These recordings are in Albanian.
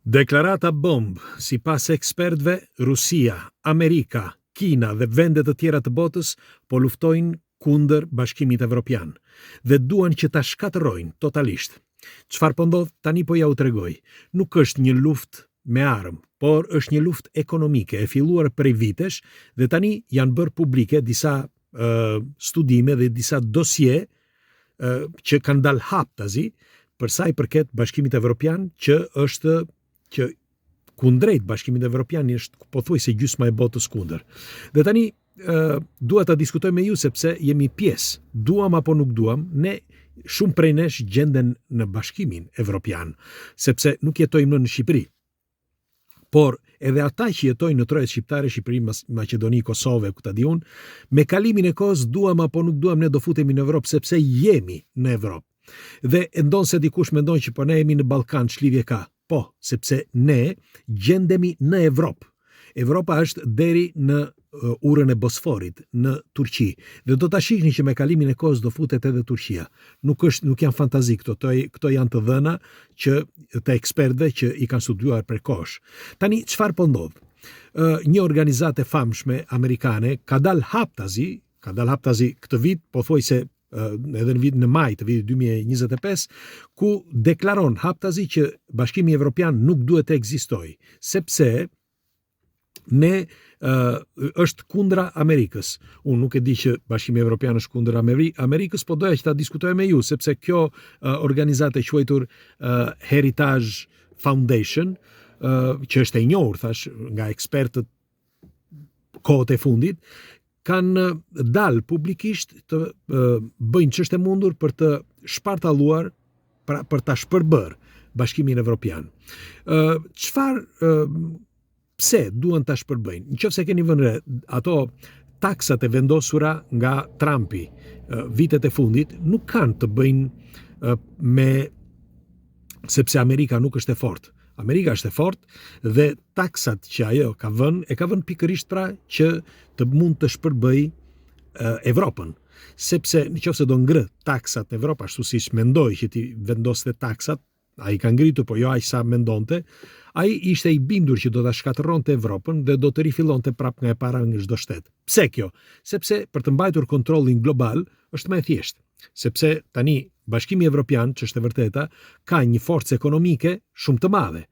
Deklarata bombë, sipas ekspertëve, Rusia, Amerika, Kina dhe vende të tjera të botës po luftojnë kundër Bashkimit Evropian dhe duan që ta shkatërrojnë totalisht. Çfarë po ndodh tani po ja u tregoj. Nuk është një luftë me armë, por është një luftë ekonomike e filluar prej vitesh dhe tani janë bërë publike disa studime dhe disa dosje që kanë dalë haptazi për sa i përket Bashkimit Evropian që është që kundrejt Bashkimit Evropian është pothuajse gjysma e botës kundër. Dhe tani ë dua ta diskutoj me ju sepse jemi pjesë, duam apo nuk duam, ne shumë prej nesh gjenden në Bashkimin Evropian, sepse nuk jetojmë më në Shqipëri. Por edhe ata që jetojnë në trojet shqiptare, Shqipëri, Maqedoni, Kosovë, ku ta di unë, me kalimin e kohës duam apo nuk duam ne do futemi në Evropë sepse jemi në Evropë. Dhe ndonëse dikush mendon që po ne jemi në Ballkan, ç'lidhje ka? Po, sepse ne gjendemi në Evropë. Evropa është deri në urën e Bosforit në Turqi dhe do ta shihni që me kalimin e kohës do futet edhe Turqia. Nuk është nuk janë fantazi këto, këto, këto janë të dhëna që të ekspertëve që i kanë studiuar prej kohësh. Tani çfarë po ndodh? Ë një organizatë e famshme amerikane ka dalë haptazi, ka dalë haptazi këtë vit, pothuajse edhe në vit në maj të vitit 2025, ku deklaron haptazi që Bashkimi Evropian nuk duhet të ekzistojë, sepse ne uh, është kundra Amerikës. Unë nuk e di që Bashkimi Evropian është kundra Ameri Amerikës, po doja që ta diskutoja me ju, sepse kjo uh, organizatë e quajtur uh, Heritage Foundation, uh, që është e njohur thash nga ekspertët kohët e fundit, kanë dalë publikisht të bëjnë ç'është e mundur për të shpartalluar, pra për ta shpërbërë Bashkimin Evropian. Ë çfarë pse duan ta shpërbëjnë? Në qoftë se keni vënë re, ato taksat e vendosura nga Trumpi vitet e fundit nuk kanë të bëjnë me sepse Amerika nuk është e fortë. Amerika është e fortë dhe taksat që ajo ka vënë, e ka vënë pikërisht pra që të mund të shpërbëjë Evropën. Sepse në qoftë se do ngrë taksat në Evropë, ashtu siç mendoi që t'i vendoste taksat, ai ka ngritur, po jo aq sa mendonte, ai ishte i bindur që do ta shkatërronte Evropën dhe do të rifillonte prapë nga e para në çdo shtet. Pse kjo? Sepse për të mbajtur kontrollin global është më e thjeshtë. Sepse tani Bashkimi Evropian, ç'është e vërteta, ka një forcë ekonomike shumë të madhe.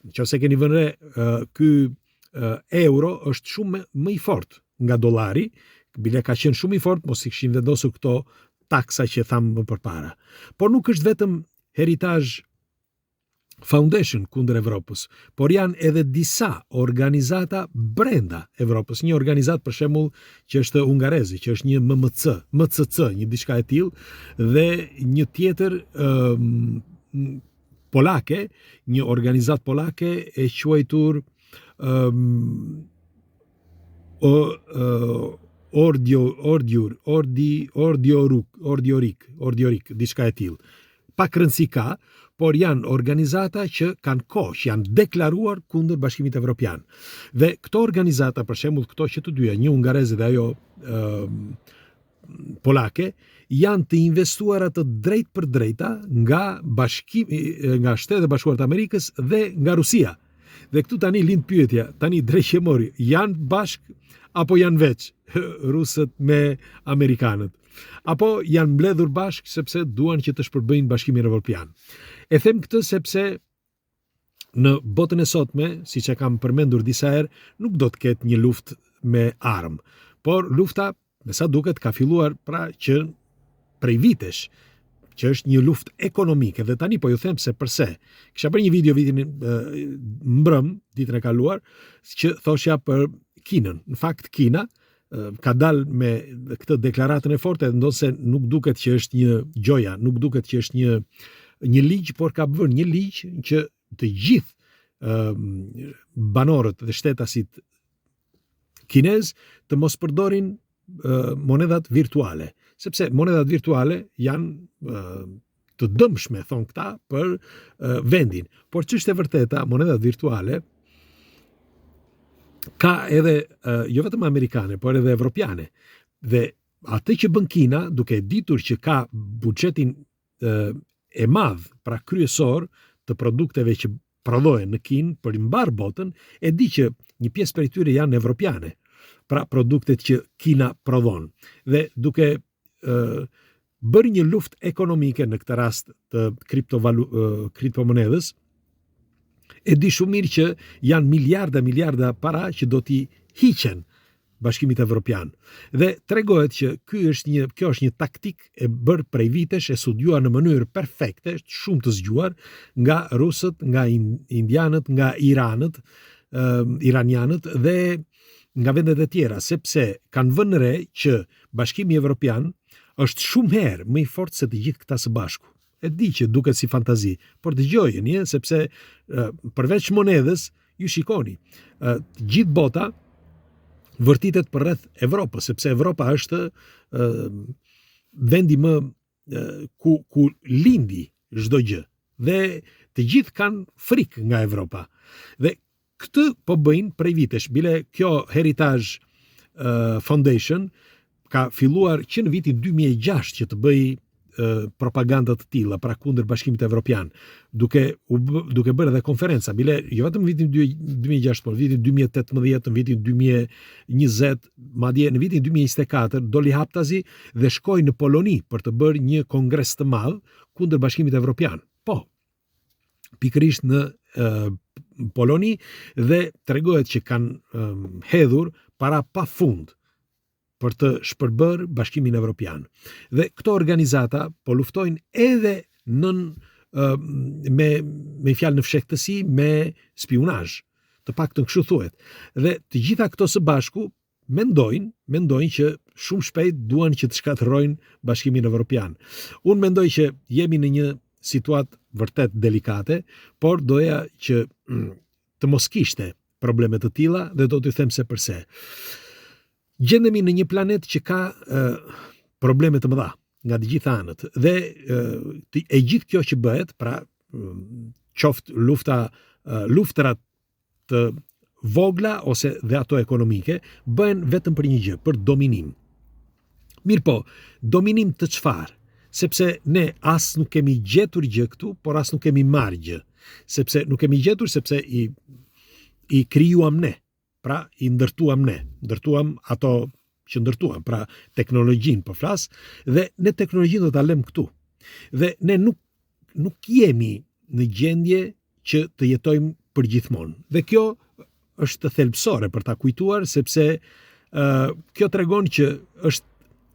Në qoftë se keni vënë re, ky euro është shumë më i fortë nga dollari, bile ka qenë shumë i fortë, mos i kishin vendosur këto taksa që thamë më përpara. Por nuk është vetëm Heritage Foundation kundër Evropës, por janë edhe disa organizata brenda Evropës. Një organizatë për shembull që është hungareze, që është një MMC, MCC, një diçka e tillë, dhe një tjetër um, polake, një organizatë polake e quajtur um, o, uh, Ordio, Ordiur, Ordi, Ordioruk, Ordiorik, Ordiorik, diçka e tillë. Pak rëndësi ka, por janë organizata që kanë kohë, që janë deklaruar kundër Bashkimit Evropian. Dhe këto organizata, për shembull, këto që të dyja, një hungareze dhe ajo ë polake, janë të investuara të drejtpërdrejta nga bashkimi nga Shtetet e Bashkuara të Amerikës dhe nga Rusia. Dhe këtu tani lind pyetja, tani dreqi e mori, janë bashkë apo janë veç rusët me amerikanët? Apo janë mbledhur bashkë sepse duan që të shpërbëjnë Bashkimin Evropian. E them këtë sepse në botën e sotme, siç e kam përmendur disa herë, nuk do të ketë një luftë me armë. Por lufta, me sa duket, ka filluar pra që prej vitesh, që është një luftë ekonomike dhe tani po ju them se përse. Kisha bërë një video vitin mbrëm, ditën e kaluar, që thoshja për Kinën. Në fakt Kina ka dalë me këtë deklaratën e fortë, ndonëse nuk duket që është një gjoja, nuk duket që është një një ligj, por ka bërë një ligj që të gjithë banorët dhe shtetasit kinez të mos përdorin monedhat virtuale, sepse monedhat virtuale janë të dëmshme, thonë këta, për vendin. Por ç'është e vërteta, monedhat virtuale ka edhe jo vetëm amerikane, por edhe evropiane. Dhe atë që bën Kina, duke e ditur që ka buxhetin e madh, pra kryesor të produkteve që prodhohen në Kinë për mbarë botën, e di që një pjesë prej tyre janë evropiane. Pra produktet që Kina prodhon. Dhe duke ë bërë një luftë ekonomike në këtë rast të kriptovalu, kriptomonedhës, e di shumë mirë që janë miliarda miliarda para që do t'i hiqen Bashkimit Evropian. Dhe tregohet që ky është një kjo është një taktikë e bërë prej vitesh e studiuar në mënyrë perfekte, shumë të zgjuar nga rusët, nga indianët, nga iranët, uh, iranianët dhe nga vendet e tjera, sepse kanë vënë re që Bashkimi Evropian është shumë herë më i fortë se të gjithë këta së bashku. E di që duket si fantazi, por dëgjojeni, eh, sepse përveç monedhës, ju shikoni, gjithë bota vërtitet përreth Evropës, sepse Evropa është vendi më ku ku lindi çdo gjë dhe të gjithë kanë frikë nga Evropa. Dhe këtë po bëjnë prej vitesh. Bile kjo Heritage uh, Foundation ka filluar që në vitin 2006 që të bëjë propaganda të tilla pra kundër Bashkimit Evropian, duke u duke bërë edhe konferenca, bile jo vetëm në vitin 2006, por në vitin 2018, në vitin 2020, madje në vitin 2024 doli haptazi dhe shkoi në Poloni për të bërë një kongres të madh kundër Bashkimit Evropian. Po, pikërisht në e, Poloni dhe tregohet që kanë e, hedhur para pa fund për të shpërbërë Bashkimin Evropian. Dhe këto organizata po luftojnë edhe nën me me fjalë në fshehtësi me spiunazh. Të paktën kështu thuhet. Dhe të gjitha këto së bashku mendojnë, mendojnë që shumë shpejt duan që të shkatërrojnë Bashkimin Evropian. Unë mendoj që jemi në një situatë vërtet delikate, por doja që mm, të mos kishte probleme të tilla dhe do t'ju them se përse. Gjendemi në një planet që ka e, probleme të mëdha nga të gjitha anët dhe e, e gjithë kjo që bëhet, pra qoftë lufta luftërat të vogla ose dhe ato ekonomike, bëhen vetëm për një gjë, për dominim. Mirëpo, dominim të çfarë? Sepse ne as nuk kemi gjetur gjë këtu, por as nuk kemi marrë gjë. Sepse nuk kemi gjetur sepse i i krijuam ne. Pra i ndërtuam ne, ndërtuam ato që ndërtuam, pra teknologjinë po flas dhe ne teknologjinë do ta lëmë këtu. Dhe ne nuk nuk jemi në gjendje që të jetojmë përgjithmonë. Dhe kjo është thelbësore për ta kujtuar sepse ë uh, kjo tregon që është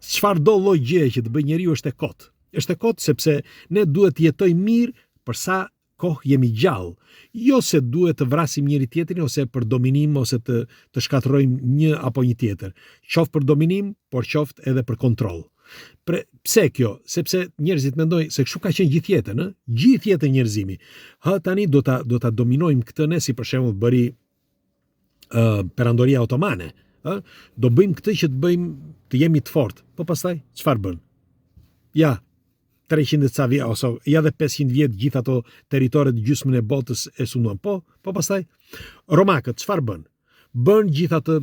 çfarëdo lloj gjëje që të bëjë njeriu është e kotë. Është e kotë sepse ne duhet të jetojmë mirë për sa kohë jemi gjallë, jo se duhet të vrasim njëri tjetrin ose për dominim ose të të shkatërrojmë një apo një tjetër, qoftë për dominim, por qoftë edhe për kontroll. Pre, pse kjo? Sepse njerëzit mendojnë se kështu ka qenë gjithë jetën, ë? Gjithë jetën njerëzimi. Hë tani do ta do ta dominojmë këtë ne si për shembull bëri ë uh, perandoria otomane, ë? Do bëjmë këtë që të bëjmë të jemi të fortë. Po pastaj çfarë bën? Ja, 300 e ca vjet ose ja dhe 500 vjet gjithë ato territoret gjysmën e botës e sunduan. Po, po pastaj romakët çfarë bën? Bën gjithë atë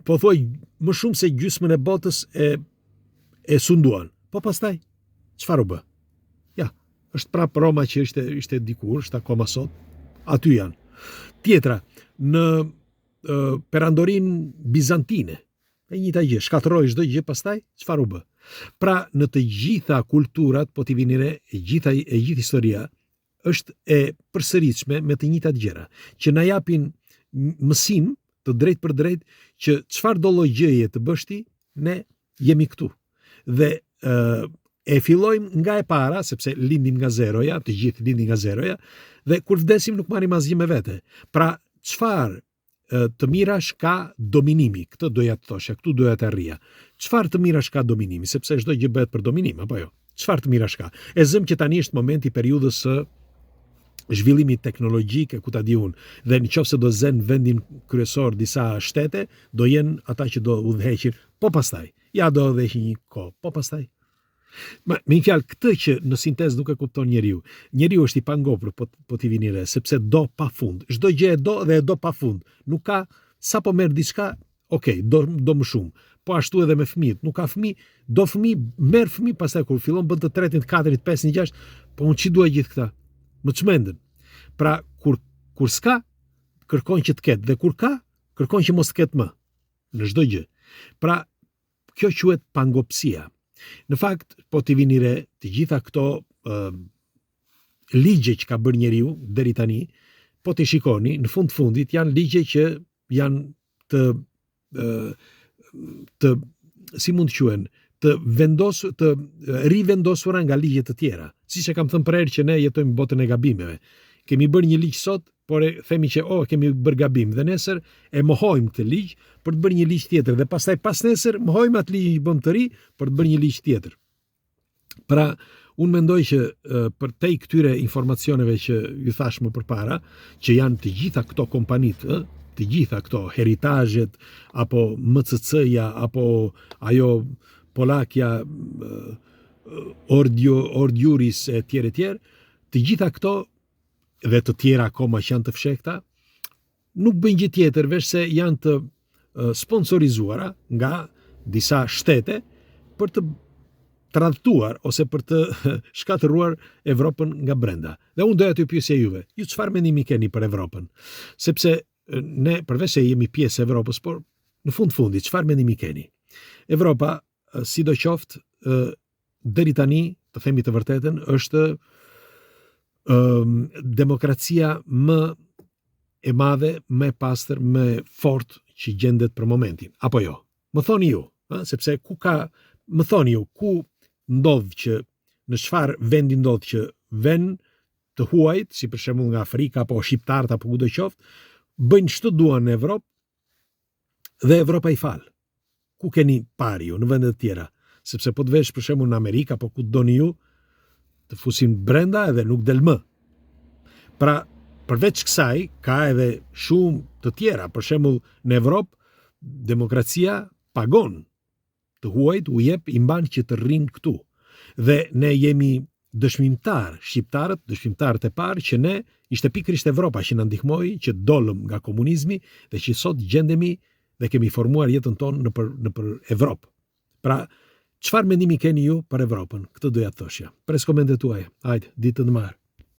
pothuaj më shumë se gjysmën e botës e e sunduan. Po pastaj çfarë u bë? Ja, është prapë Roma që ishte ishte dikur, është akoma sot. Aty janë. Tjetra, në perandorinë bizantine, E njëjta gjë, shkatërroi çdo gjë, pastaj çfarë u bë? Pra, në të gjitha kulturat, po t'i vini re, e gjitha e gjithë historia është e përsëritshme me të njëjtat gjëra, që na japin mësim të drejtpërdrejtë që çfarëdo lloj gjëje të bësh ti, ne jemi këtu. Dhe ë e fillojmë nga e para, sepse lindim nga zeroja, të gjithë lindin nga zeroja, dhe kur vdesim nuk marrim asgjë me vete. Pra, çfarë të mirash ka dominimi, këtë doja të thosha, këtu doja të arrija. Çfarë të mirash ka dominimi, sepse çdo gjë bëhet për dominim, apo jo? Çfarë të mirash ka? E zëmë që tani është momenti i periudhës së zhvillimit teknologjik e ku ta di unë. Dhe në qoftë se do zënë vendin kryesor disa shtete, do jenë ata që do udhëheqin, po pastaj. Ja do udhëheqin një kohë, po pastaj. Ma, me një fjalë, këtë që në sintezë nuk e kupton njeriu. Njeriu është i pangopur, po, po t'i vini re, sepse do pa fund. Çdo gjë e do dhe e do pa fund. Nuk ka, sapo merr diçka, ok, do, do më shumë. Po ashtu edhe me fëmijët, nuk ka fëmijë, do fëmijë, merr fëmijë, pastaj kur fillon bën të tretin, të katërin, të pestin, gjashtë, po unë ç'i dua gjithë këta? Më çmendën. Pra, kur Kur s'ka, kërkon që të ketë dhe kur ka, kërkon që mos të ketë më në çdo gjë. Pra, kjo quhet pangopësia. Në fakt, po t'i vini re, të gjitha këto uh, ligje që ka bërë njeriu deri tani, po t'i shikoni, në fund të fundit janë ligje që janë të të si mund të quhen, të vendosur të rivendosura nga ligje të tjera. Siç e kam thënë përherë që ne jetojmë botën e gabimeve. Kemi bërë një ligj sot, por e themi që oh, kemi bërë gabim dhe nesër e mohojmë këtë ligj për të bërë një ligj tjetër dhe pastaj pasnesër mohojmë atë ligjin që bëmë të ri për të bërë një ligj tjetër. Pra, unë mendoj që përtej këtyre informacioneve që ju thashë më përpara, që janë të gjitha këto kompanitë, të gjitha këto Heritage-et apo MCC-ja apo ajo Polakja Ordio Ordiuris e tjerë e tjerë, të gjitha këto dhe të tjera akoma që janë të fshehta, nuk bëjnë gjë tjetër veçse janë të sponsorizuara nga disa shtete për të tradhtuar ose për të shkatërruar Evropën nga brenda. Dhe unë doja t'ju pyesja juve, ju çfarë mendimi keni për Evropën? Sepse ne përveç se jemi pjesë e Evropës, por në fund fundit çfarë mendimi keni? Evropa, sidoqoftë, deri tani, të themi të vërtetën, është demokracia më e madhe, më e pastër, më e fortë që gjendet për momentin, apo jo? Më thoni ju, ë, sepse ku ka, më thoni ju, ku ndodh që në çfarë vendi ndodh që ven të huajt, si për shembull nga Afrika apo shqiptarët apo kudo qoftë, bëjnë ç'të duan në Evropë dhe Evropa i fal. Ku keni parë ju në vende të tjera? Sepse po të vesh për shembull në Amerikë apo ku të doni ju, të fusin brenda edhe nuk del më. Pra, përveç kësaj ka edhe shumë të tjera, për shembull në Evropë demokracia pagon të huajt u jep i mban që të rrinë këtu. Dhe ne jemi dëshmimtar, shqiptarët, dëshmimtarët e parë që ne ishte pikërisht Evropa që na ndihmoi që dolëm nga komunizmi dhe që sot gjendemi dhe kemi formuar jetën tonë nëpër nëpër Evropë. Pra, çfarë mendimi keni ju për Evropën? Këtë doja të thoshja. Pres komentet tuaja. Hajde, ditë të mbarë.